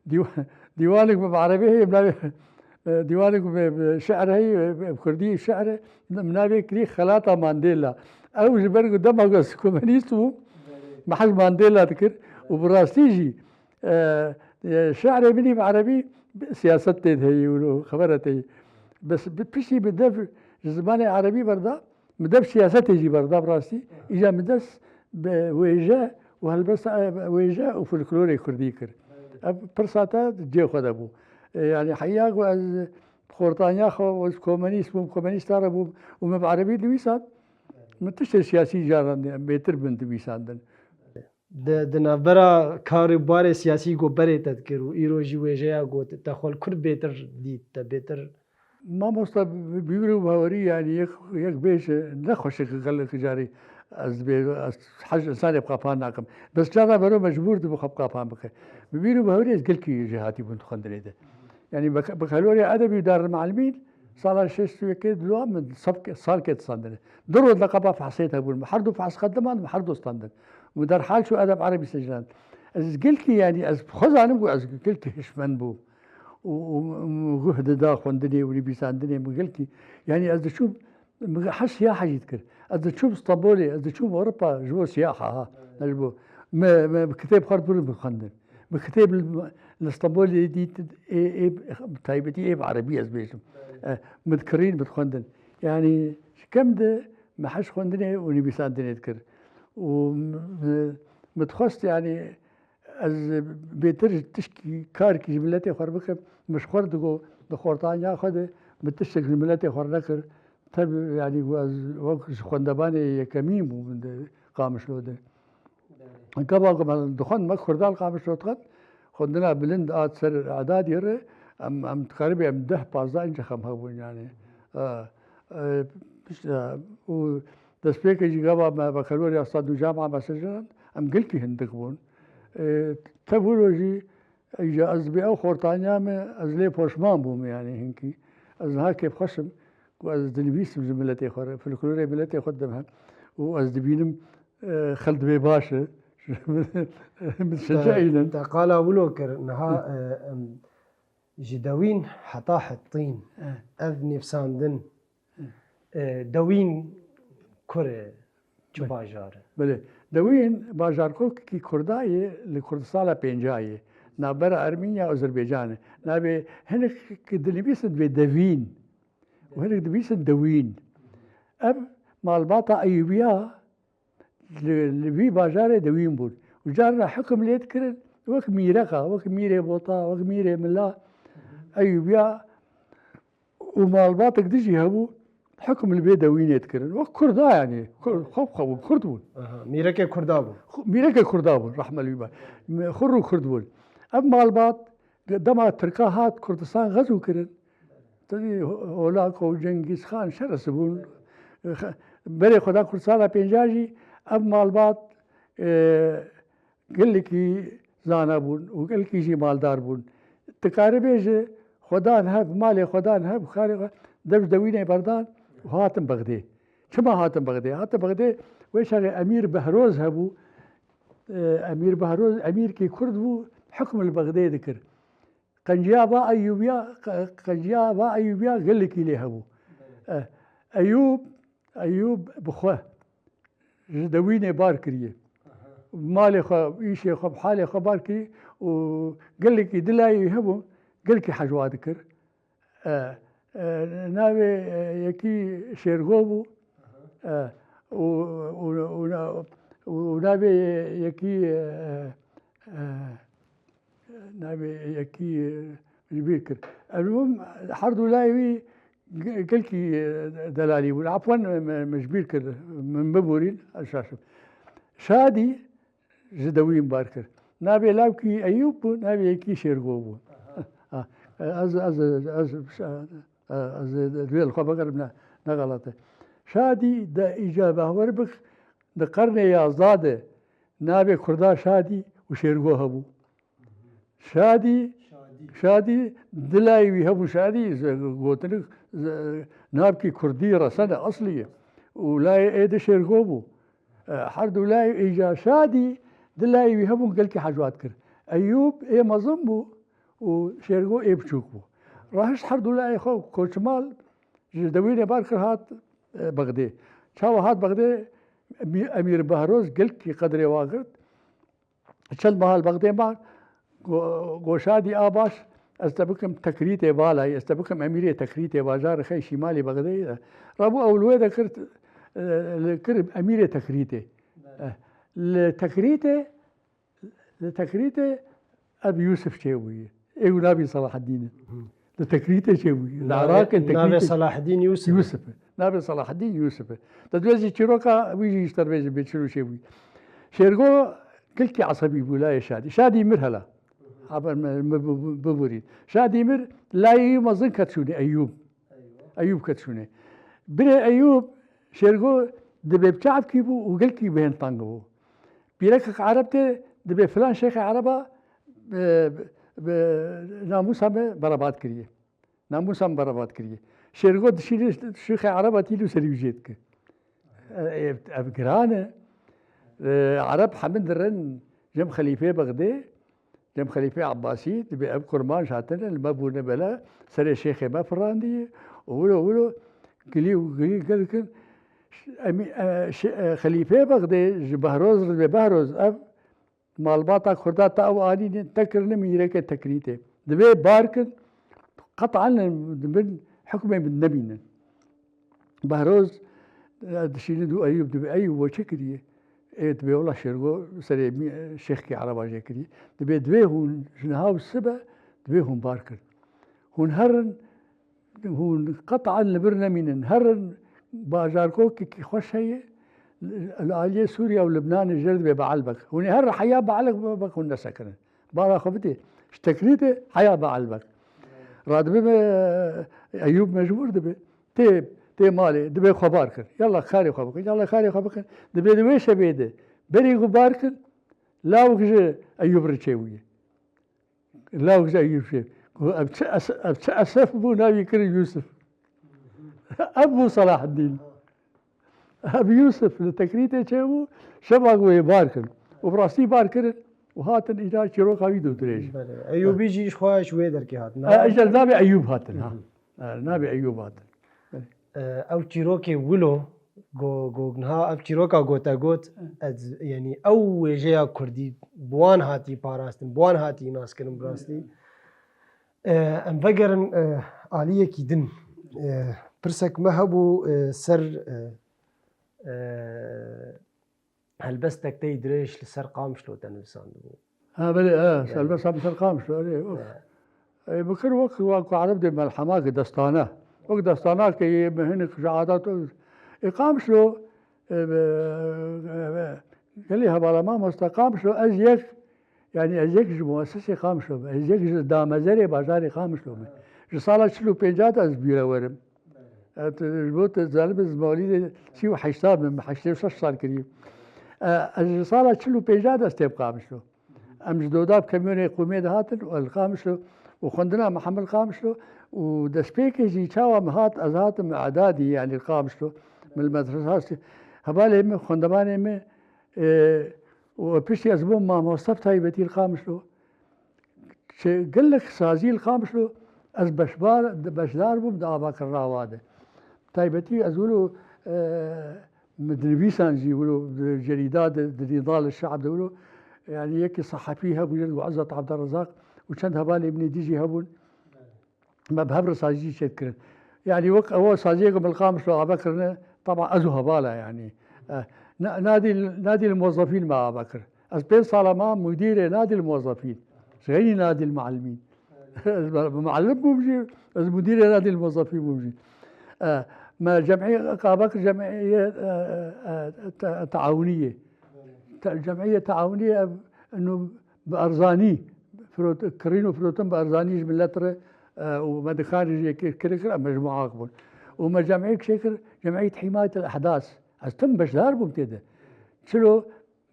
Dîw-, dîwanek bi erebî heye, bi navê, e, dîwanek bi, bi şi'r heye, bi kurdî şi'r e, bi navê kirî Xelata Mandela. Ew ji ber ku dema ku ez komunîst bûm, behs Mandela dikir û bi rastî jî, e, e, şi'rê min î bi erebî siyaset tê de heye û xebera tê. Bes bi piştî bi dev ji zimanê erebî berda, min dev siyasetê jî berda bi rastî. Îja min dest bi wêje û helbesta, e, wêje û folklorê kurdî kir. Ev pirsa te cihê xwe de bû. E, yanî heya ku ez xortaniya xwe, ez komunîst bûm, komunîsta re bûm û min bi erebî dinivîsand, Min tiştê siyasî caran bêtir bin dinivîsandin. Di, di navbera kar û barê siyasî ku berê te dikir û îro jî wêjeya got, te xwe li ku bêtir dît, te bêtir. Mamosta, bi bîr û bawerî, yanî yek, yek bêje, ne xweşik, gelek carî ez dibê, ez hej insanê bi qapan nakim. Bes cara bero mecbûr dibe xwe bi qapan bike. Bi bîr û bawerî ez gelkî jêhatî bûm di xwendinê de. Yanî bi, bi kalorê edebî û darulmuallimîn, sala şêst û yekê di dua min sal ket standine. Du roj leqaba fehsê hebûn. Min her du fehs qediman, min her du standin. Min derhal çû edeb erebî seciland. Ez gelkî, yanî ez bi xwe zanim ku ez gelkî hişmend bûm. Û, û, û guh dida xwendinê û nivîsandinê min gelkî. Yanî ez diçûm, min hez siyaha jî dikir. Ez diçûm Stenbolê, ez diçûm Ewropa ji bo siyaha ha. Ne ji bo. Me, me kitêb xwar dûr min xwendin. Min kitêb li, li Stenbolê dît, ê, ê, taybetî ê bi erebî ez bêjim. E, min dikirîn, min dixwendin. Yanî ji kem de min hez xwendinê û nivîsandinê dikir. Û min, min dixwest, yanî, ez bêtir tişkî, karkî ji miletê xwe re bikim, min ji xwe re digot, di xortaniya xwe de min tiştek ji miletê xwe re nekir. Tevî, yanî, ez wek ji xwendevanê yekemîn bûm di Qamişlo de. Gava ku me dixwend, me Kurdan Qamişlo dixwend, xwendina bilind a ser edadî re, em, em dikaribî em deh pazdeh înce xem hebûn, yanî. E, e, pişt, e, û destpêkê jî gava me bakalorya stad û cama me seciland, em gelkî hindik bûn. E, tev wilo jî, îca ez bi ew xortaniya me, ez lê poşman bûm, yanî hinkî. Ez niha kêfxweş im ku ez dinivîsim ji miletê xwe re, folklorê miletê xwe didim hem û ez dibînim, e, xelk dibê baş e. Min şeceînin. Te, te qala wilo kir, niha, e, em, ji dewîn heta hittîn, e, ev nivîsandin, e, dewîn kur e, çi bajar e? Belê. Dewîn bajarkokekî Kurda ye, li Kurdistana pênca ye. Navbera Ermînya û Azerbaycan e. Navê hinek dinivîsin dibê devîn. Û hinek dibîsin dewîn. Ev malbata Eyûbiya li, li vî bajarê dewîn bûn. Û carna hukm lê dikirin wek mîreka, wek mîrê bota, wek mîrê mila. Eyûbiya û malbatek din jî hebû, hukm li vê dewînê dikirin. Wek Kurda, yanî. Kur-, xwe bi xwe bûn, Kurd bûn. Aha, mîrekê Kurda bûn. Xu-, mîrekê Kurda bûn, rehme li wî be. Xur û Kurd bûn. Ev malbat dema Tirka hat Kurdistan xezo kirin. Tevî Ho-, Holako û Cengîz Xan şeresi bûn. Xe-, berê xwe da Kurdistana pênca jî ev malbat, e, gelekî zana bûn û gelekî jî maldar bûn. Dikare bêje, xwe dan hev, malê xwe dan hev, karê xwe dev ji dewînê berdan û hatin Bexdê. Çima hatin Bexdê? Hatin Bexdê, wê çaxê Emîr Behroz hebû. E, Emîr Behroz, emîrkî Kurd bû, hukm li Bexdê dikir. Qenciya va Eyûbiya, qe-, qenciya va Eyûbiya gelekî lê hebû. E, Eyûb, Eyûb bi xwe ji dewînê bar kiriye. Malê xwe, îşê xwe, bi halê xwe bar kiriye û gelekî dilayê wî hebû, gelekî hecwa dikir. E, e, navê, e, yekî Şêrgo bû. E, û, û, û, û, û navê yekî, e, e, navê yekî, e, ji bîr kir. Elmûm, her du layê wî ge-, gelkî, e, delalî bûn. Afwen, me, me ji bîr kir, min biborîn, ez şaşim. Şadî ji dewîn bar kir. Navê lawkî Eyûb bû, navê yekî Şêrgo bû. Ha, ez, ez, ez, ez, ez, ez duyê li xwe bigirim, ne, ne xelet e. Şadî de îca behwer bik, di qernê yazda de navê Kurda Şadî û Şêrgo hebû. Şadî, Şadî. Şadî, dilayê wî hebû Şadî, ze-, gotinik, ze-, navkî Kurdî resene, eslî ye. Û layê ê de Şêrgo bû. E, her du layê îca Şadî, dilayê wî hebûn gelkî hecwat kir. Eyûb ê mezin bû û Şêrgo ê biçûk bû. Rahişt her du layê xwe koçmal ji dewînê bar kir hat, e, Bexdê. Çawa hat Bexdê, Emî-, Emîr Behroz gelkî qedrê wa girt. Çend meha li Bexdê ma, go-, go Şadî a baş, ez te bikim tekrîtê balayî, ez te bikim emîrê tekrîtê bajarê xey şîmalî Bexdeyê de. Rabû ew li wê de kir, e, li kir emîrê tekrîtê. E, li tekrîtê, li tekrîtê ev Yûsif çêbûyî. Ê û navî Selaheddîn e. Di Tekrîtê çêbûyî. Li Navê, Iraqê navê Tekrîtê Selaheddîn Yûsif e. Yûsif e. Navê Selaheddîn Yûsif e. Te dibêjî çîroka wî jî ji te dibêjim bê çilo çêbûyî. Şêrgo gelkî esebî bû layê Şadî. Şadî mir hela. Haber me, me bi-, bi-, biborîn. Şadî mir layê Eyûb mezin ket şûnê Eyûb. Eyûb ket şûnê. Birê Eyûb Şêrgo dibê bi çavkî bû û gelkî bêhn teng bû. Pîrekek Ereb tê dibê filan şêxê Ereba, e, bi namûsa me berebat kiriye. Namûsa me berebat kiriye. Şêrgo dişîne şêxê Ereba tîl û serî wî jê dike. E, ev, ev giran e. E, Ereb hemin dirin cem Xelîfê Bexdê, cem Xelîfê Ebbasî, dibê ev kurmanc hatine, li me bûne bela, serê şêxê me firandî û wilo wilo gilî û gilî gel dikin. Emî-, e, şi-, e, Xelîfê Bexdê ji Behroz re dibê, Behroz, ev malbata Kurda te ew anînin, te kirine mîrekê Tekrîtê. Divê bar kin, qet'an li bin hukmê min nemînin. Behroz, e, dişîne dû Eyûb, dibê, Eyûb, we çi kiriye? Ê, dibê, wela Şêrgo serê mî-, e, şêxkî Ereba jê kiriye. Dibê, divê hûn ji niha û sibe, divê hûn bar kin. Hûn herin, hûn qet'an li vir nemînin. Herin bajarkokekî xweş heye, li aliyê Sûriye û Libnanê jê re dibê Beelbek. Hûn ê herin heya Beelbek hûn nesekirin. Bara xwe bidê. Ji Tekrîtê heya Beelbek. Radibê me, Eyûb mecbûr dibe. Tê, tê malê, dibê xwe bar kir. Yalla karê xwe bikin, yalla karê xwe bikin. Dibê di wê şevê de berî ku bar kir, lawik ji Eyûb re çêbûye. Lawik ji Eyûb çê. Ku ev çi es-, ev çi esef bû, navî kirin Yûsif. Ev bû Selaheddîn. Ev Yûsif li Tekrîtê çêbû, şeva ku wê bar kirin. Û bi rastî bar kirin û hatin îcar çîroka wî dû dirêj. Belê. Eyûbî jî ji xwe ji wê derkê hatin. E, îcar navê Eyûb hatin, ha. Hı hı. E, navê Eyûb hatin. Belê. E, ew çîrokê wilo, go-, go-, niha ev çîroka gote got, ez, yanî ew wêjeya kurdî bi wan hatî parastin, bi wan hatî naskirin bi rastî. E, em vegerin, e, aliyekî din. E, pirsek me hebû, e, ser, e, e, helbestek te yî dirêj li ser Qamişlo te nivîsandibû. Ha, belê, e, Yani helbesta bi ser Qamişlo, erê, wek. E. E, bikir wek, wek ku Ereb dê melhema ke destane. Wek destana ke yê me hinek ji adat û, e, Qamişlo, e, be, e, be, gelî hevala mamosta Qamişlo, ez yek, yani ez yek ji muesesê Qamişlo me, ez yek ji damezerê bajarê Qamişlo me. Ji sala çil û pênca de ez bîre werim. Et, ji bo te zalim ez mawlîdê sî û heşta me, me heştê û şeş sal kirî. E, ez ji sala çil û pênca de ez tê bi Qamişlo. Em ji Dodab Kemyonê Qûmê dihatin û li Qamişlo û xwendina me hemil Qamişlo û destpêkê jî çawa min hat, ez hatim Edadî, yanî li Qamişlo, min li medresa, hevalê min, xwendevanê min, e, û piştî ez bûm mamoste bi taybetî li Qamişlo. Çi gelek sazî li Qamişlo ez beşbar, beşdar bûm di avakirina wa de. Taybetî ez wilo, e, min dinivîsan jî wilo di cerîda de, di Nîdal Şe'b de wilo, yani yekî sehefî hebû, jê re digot Izzet Abdurrezzak û çend hevalê min ê dî jî hebûn. Me bi hev re sazî çêdikirin. Yani wek ew saziyê ku min li Qamişlo ave kirine, teba ez û hevala yani. E, na-, nadî, nadî li muwezzefîn me ave kir. Ez pênc sala ma mudîrê nadî li muwezzefîn. Ji xeynî nadî li muallimîn. Ez bi, bi muallim bûm jî, ez mudîrê nadî li muwezzefîn bûm jî. E, me cemî, qabak cemîyê, e, e, te-, teawuniyê. Te-, cemîyê teawuniyê ev, inu bi erzanî firot-, kirîn û firotin bi erzanî ji milet re, e, û me dixanê jî kir, kir, kir, em mecmuak bûn. Û me cemîyek çêkir, cemîyet himayet el ehdas. Ez tim beşdar bûm tê de. Çilo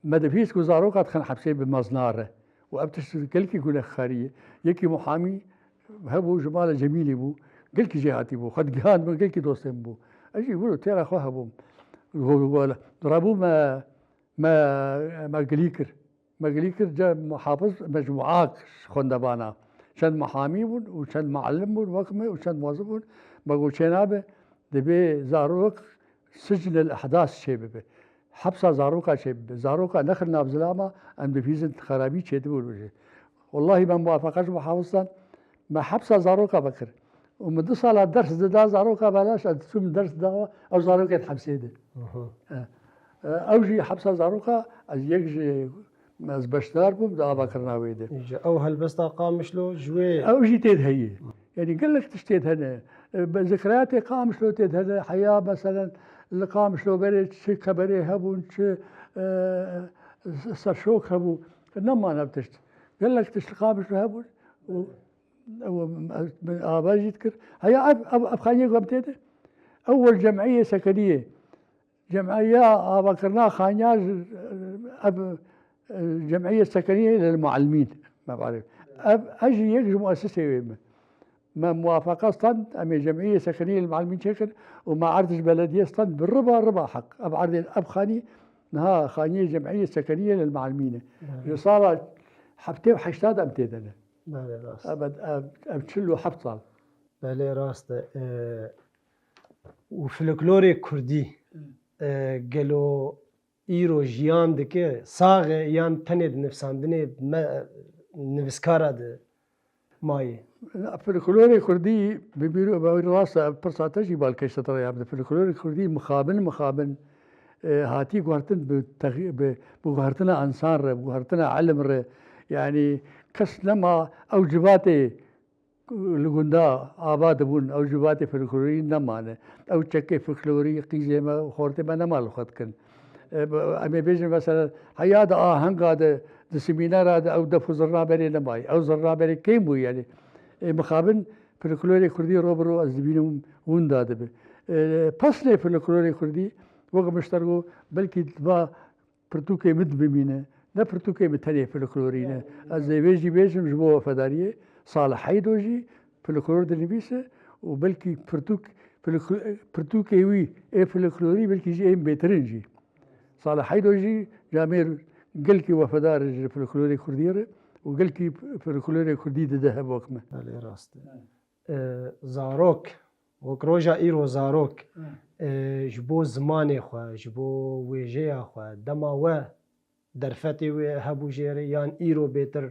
Me dibihîst ku zaroka dixin hepsê bi mezna re û ev tişt gelkî gunehkarî ye. Yekî muhamî hebû, ji mala Cemîlî bû, gelkî jêhatî bû, xwe digihandibin, gelkî dostê min bû. Ez jî wilo têra xwe hebûm. Rabû me, me, me gilî kir. Me gilî kir, ce muhafiz mecmuak xwendevana. Çend muhamî bûn û çend muallim bûn wek me û çend muwezif bûn. Me got, çênabe, dibê zarok sicnil ehdas çêbibe. Hepsa zaroka çêbibe. Zaroka nexin nav zilama, em dibihîzin xerabî çêdibûn wê jî. Wellahî me muwafeqa ji muhafizan, me hepsa zaroka vekir. Û min du sala ders dida zaroka belaş, ez diçûm ders dida, ew zarokê di hepsê de. Aha. E, e, ew jî hepsa zaroka, ez yek ji, ez beşdar bûm di avakirina wê de. Ji ew helbesta Qamişlo ji wê Ew jî tê de heye. Yanî gelek tiştê hene. E, be-, zikriyatê Qamişlo tê hene. Heya meselen li Qamişlo berê çi keberê hebûn, çi, e, serşok hebû. Nema ev tişt. Gelek tişt li Qamişlo hebûn. Û, û, min ava jî dikir. Heya ev, ev, ev xaniyê ku em tê de. Ewwel cemiyê sekeniyê. Cem'iya avakirina xaniya ji, ev, e, cem'iye sekeniyê lil muallimîn, me barê. Ev, ez jî yek ji muesisê wê me. Me muwafeqa stand, em ê cem'iye sekeniyê lil muallimîn çêkir û me erd ji belediye stand bi riba, riba heq. Ev erdê, ev xanî, niha xaniyê cem'iye sekeniyê lil muallimîn e. Belê. Ji sala heftê û heştad em tê de ne. Belê, rast. Ev, ev, ev çil û heft sal. Belê, rast e. E, û folklorê kurdî, e, gelo îro jiyan dike, sax e yan tenê di nivîsandinê me, nivîskara de mayî? Folklorê kurdî bi bîro, bi rast e, ev pirsa te jî balkêş te ya bi folklorê kurdî mixabin, mixabin, e, hatî guhertin bi tex-, bi, bi guhertina ensan re, bi guhertina ilim re. Yanî kes nema ew civatê li gunda ava dibûn, ew civatê folklorî nemane. Ew çekê folklorî qîzê me û xortê me nema li xwe dikin. E, em ê bêjin mesela heya di ahenga de, di semînera de ew def û zirna berê nemayî. Ew zirna berê kêm bû yanî. E, mixabin folklorê kurdî ro bi ro ez dibînim winda dibe. E, pesnê folklorê kurdî wek min ji te re got, belkî di va pirtûkê min bimîne, ne pirtûkê min tenê folklorî ne. Ez ê vê jî bêjim ji bo wefedariyê, Salih Heydo jî folklor dinivîse û belkî pirtûk, folklo-, pirtûkê wî ê folklorî belkî jî ên bêtir in jî. Salih Heydo jî camêr gelkî wefedar e ji folklorê kurdî re û gelkî folklorê kurdî dide hev wek me. Belê, rast e. E, zarok, wek roja îro zarok, e, ji bo zimanê xwe, ji bo wêjeya xwe, dema we derfetê wê hebû jê re yan îro bêtir,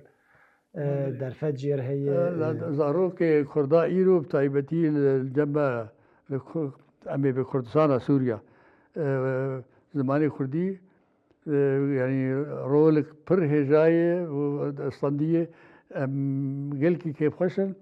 e, Belê. derfet jê re heye? E, la-, e, zarokê Kurda îro bi taybetî li, li cem me, li Ku-, em ê bi Kurdistana Sûriya, e, zimanê Kurdî e, yanî rolek pir hêja ye û standî ye. Em gelkî kêfxweş in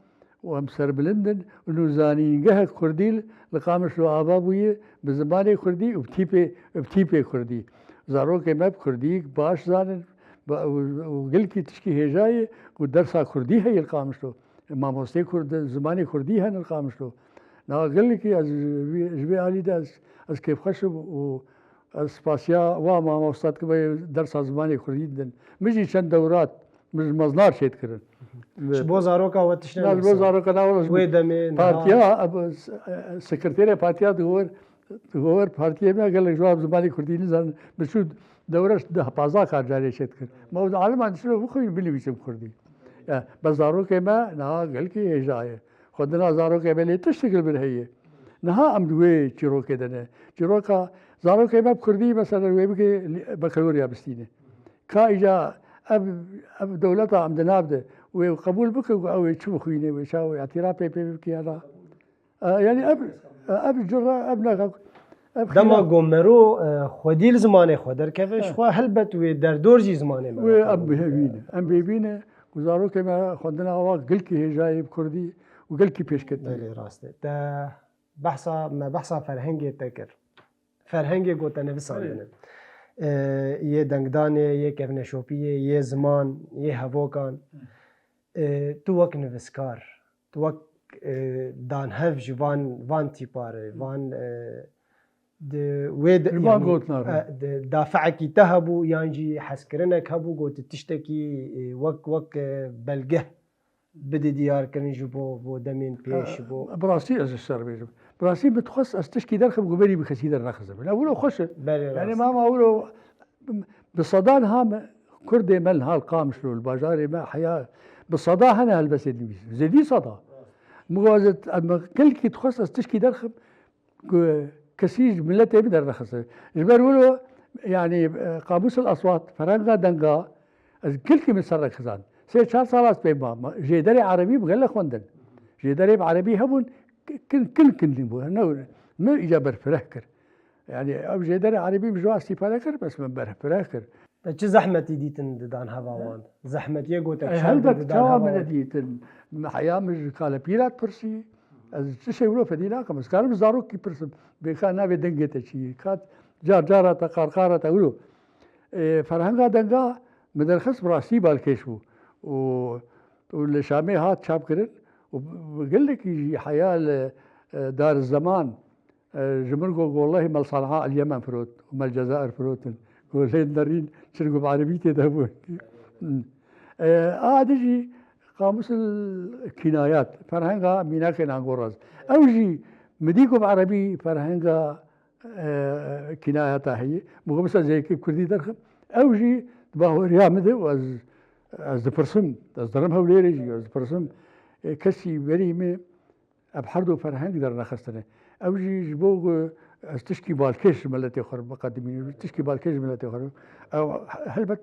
û em serbilind in û nû zanîngehek Kurdî li Qamişlo ava bûye bi zimanê Kurdî û bi tîpê, bi tîpê Kurdî. Zarokê me bi Kurdî baş zanin ba-, û, û gelkî tişkî hêja ye ku dersa Kurdî heye li Qamişlo. Mamosteyê Kurd, zimanê Kurdî hene li Qamişlo. Niha gelekî ez ji vê, ji vê alî de ez, ez kêfxweş im û ez spasiya wa mamosta dikim, dersa zimanê Kurdî didin. Min jî çend dewrat, min ji meznar çêdikirin. Ji bo zaroka we tiştine Na, ji bo nivîsand? Zaroka na, wala ji Wê demê niha partiya, e, sekreterê partiya digover, digover partiyê me gelek ji wan zimanê Kurdî nizanin. Min çû dewre de pazdeh kar carê çêdikir. Ma ew di aliman dişine bixwîn binivîsim Kurdî. Ya, be zarokê me niha gelkî hêja ye. Xwendina zarokê me lê tiştek li vir heye. Niha em di wê çîrokê de ne. Çîroka zarokê me bi Kurdî, mesela, wê bike li-, bakalorya bistîne. Ka îca ev, ev dewleta em di nav de wê qebûl bike ku ew ê çi bixwîne, wê çawa îtîrafê pê bike ya na. E, yanî ev, e, ev cure, ev ne, ev Dema xîla- ku mero, e, xwedî li zimanê xwe derkeve, ji He. xwe helbet wê derdor jî zimanê me Wê wekare em bihêvîne. Em bêbîne ku zarokê me xwendina awa gelkî hêja ye bi Kurdî û gelkî pêşketin. Belê, rast e. Te behsa, me behsa ferhengê te kir. Ferhengê ku te nivisandine. Belê. E, yê dengdanê, yê kevneşopiyê, yê ziman, yê hevokan. E, tu wek nivîskar, tu wek, e, danhev ji van, van tîpa re, van, e, di wê de, Ji van yanî, gotina re. e, di dafeekî te hebû yan jî hezkirinek hebû, got tu tiştekî, e, wek, wek, e, belgeh bidî diyarkirin ji bo, bo demên pêş, ji bo Bi rastî ez ji ser bêjim. Bi rastî min dixwest ez tişkî derxim ku berî bi kesî dernexizim. Ew wilo xweş e. Belê, Yanî rast. mama wilo Bi sedan ha me, Kurdê me li hal Qamişlo, li bajarê me heya, bi seda hene helbestê dinivîsin. Zêdî seda. Min got, ez, em, gelkî dixwest ez tişkî derxim, ku kesî ji miletê min dernexiste. Ji ber wilo, yanî, e, Qamûs el Aswat, Ferhenga Denga, ez gelkî min ser re xizand. Sê çar sala ez pê ma, ma, jêderê erebî bi gelek xwendin. Jêderê bi erebî hebûn, kin, kin, kin bû. Ne, min îca berfireh kir. Yanî ew jêderê erebî bi ji wan îstîfade kir, bes min berfireh kir. Te çi zehmetî dîtin di danheva wan? Zehmetiyê gotek E, şandin helbet di çawa danheva min wan? Nedîtin. Heya min ji kalepîra dipirsî. Ez tiştê wilo fedî nakim. Ez karim zarokî pirsim. Bêka navê dengê te çi ye? Kat car cara te qarqara te wilo. E, ferhenga denga min derxist bi rastî balkêş bû. Û, û li Şamê hat çap kirin. Û gelekî jî heya li, e, dar zeman E, ji min got, wellehî mel San'a el Yemen firot û mel Cezayir firotin. Got, lê nerîn, çirgo bi erebî tê de bû. E, a di jî qamusil kinayat, ferhenga mînakên angoraz. Ew jî mi dî ku bi erebî ferhenga, e, kinayata heye. Min got, bisa zêkê kurdî derxim. Ew jî di bahweriya min de û ez, ez dipirsim. Ez dirim Hewlêrê jî, ez dipirsim. E, kesî berî min Ev her du ferheng dernexistine. Ew jî ji bo ku ez tişkî balkêş ji miletê xwe re biqedimînim, tişkî balkêş ji miletê xwe re. Ew helbet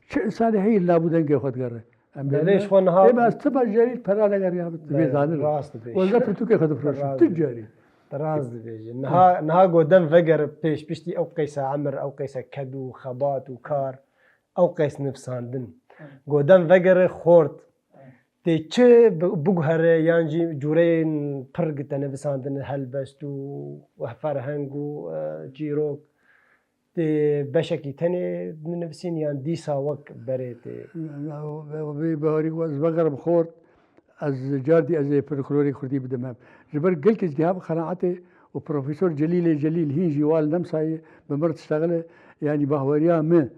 çi insanê heye li nav û dengê xwe digere. Em Belê, bêjin, ji xwe niha ê, me ez ti becerî pera negeriya min, tu bê Belê, zanibî. Rast dibêjî. Weza pirtûkê xwe difroşim, Rast tu dibêjî. carî. Rast dibêjî. Niha, niha go dem vegere pêş, piştî ew qeyse emir, ew qeyse ked û xebat û kar, ew qeys nivsandin. Go dem vegere xort, Tê çi bi-, biguhere yan jî cûreyên pir gi te nivisandine helbest û ferheng û, e, çîrok tê beşekî tenê dinivisîn yan dîsa wek berê tê? Vê bawerî ku ez vegerim xort, ez cardî ez ê folklorê kurdî bidim hev. Ji ber gelkî ez geha bi qenaetê û Profesor Celîlê Celîl hîn jî wa li Nemsayê bi mir diştexile, yanî bahweriya min,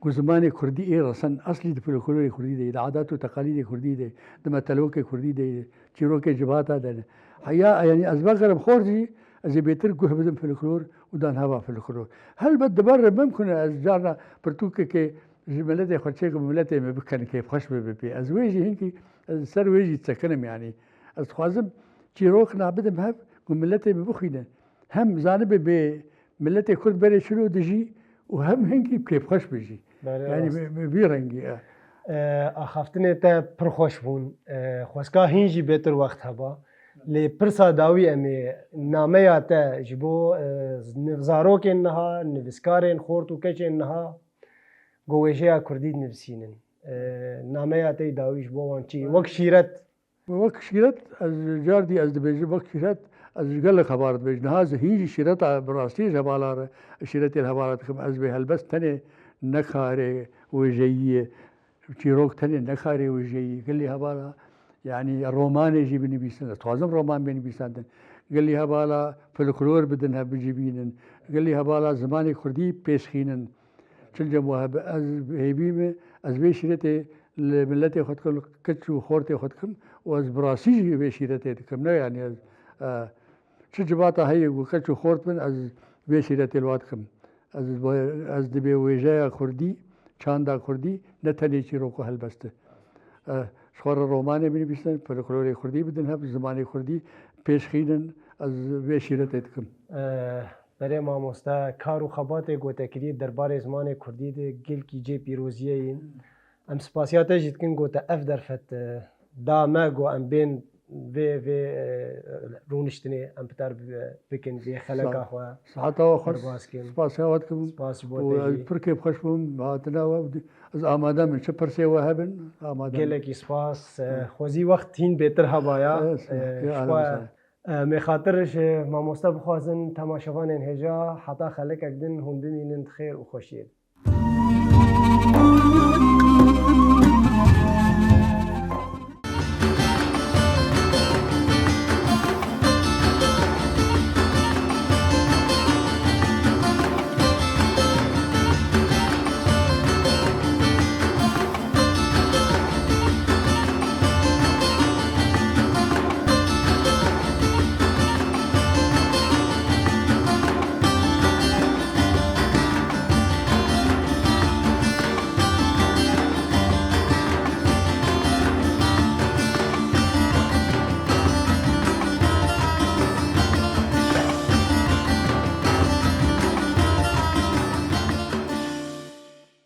Ku zimanê kurdî ê resen eslî di folklorê kurdî de, di adat û teqalîdê kurdî de, di metelokê kurdî de, çîrokê civata de ne. Heya, yanî ez vegerim xort jî, ez ê bêtir guh bidim folklor û danheva folklor. Helbet di ber re mimkun e ez carna pirtûkekê ji miletê xwe çêkim, miletê min bikin kêfxweş bibe pê. Ez wê jî hinkî, ez ser wê jî disekinim yanî. Ez dixwazim çîrok na bidim hev ku miletê min bixwîne. Hem zanibe bê miletê kurd berê çilo dijî û hem hinkî kêfxweş be jî. Belê, Yanî rast. bi, bi vî rengî e. E, axaftinê te pir xweş bûn. E, xwezka hîn jî bêtir wext heba. Lê pirsa dawî em ê nameya te ji bo, e, niv-, zarokên niha, nivîskarên xort û keçên niha, go wêjeya kurdî dinivîsînin. E, nameya te yî dawî ji bo wan çi? Wek şîret. Wek şîret, ez cardî ez dibêjim, wek şîret, ez ji gelek heval re dibêjim. Niha ez hîn jî şîreta bi rastî ji hevala re, şîretê li hevala dikim. Ez bê helbest tenê ne karê wêjeyî ye, çîrok tenê ne karê wêjeyî ye. Gelî hevala, yanî romanê jî binivîsin. Ez dixwazim roman bê nivîsandin. Gelî hevala folklor bidin hev bicivînin. Gelî hevala zimanê kurdî pêşxînin. Çi cem wiha be, ez hêvî me, ez vê şîretê li miletê xwe dikim, li keç û xortê xwe dikim û ez bi rastî jî vê şîretê dikim. Ne yanî ez, e, çi civata heye ku keç û xort bin, ez vê şîretê li wa dikim. Ez, ez dibê wêjeya kurdî, çanda kurdî, ne tenê çîrok û helbest e. E, ji xwe re romanê binivîsin, folklorê kurdî bidin hev, zimanê kurdî pêşxînin, ez vê şîretê dikim. E, Belê mamoste, kar û xebatê gotekiriyê derbarê zimanê kurdî de gelkî cê pîroziyê ye. Em spasiya te jî dikin, go te ev derfet, e, da me, go em bên vê, vê, e, rûniştinê em pitar bi-, bikin, vê xeleka Sa-, xwe saheta we xweş, derbas kin. Spasiya we dikim. Spas ji bo Û te ez jî. pir kêfxweş bûm, hatina we. Ez amade me, çi pirsê we hebin, amade me. Gelekî spas. E, Hı. xwezî wext hîn bêtir hebaya. Evet, E, ya ji xwe alem sağ. Em ê xatir ji mamoste bixwazin, temaşevanên hêja, heta xelekek din hûn bimînin di xêr û xweşiyê de.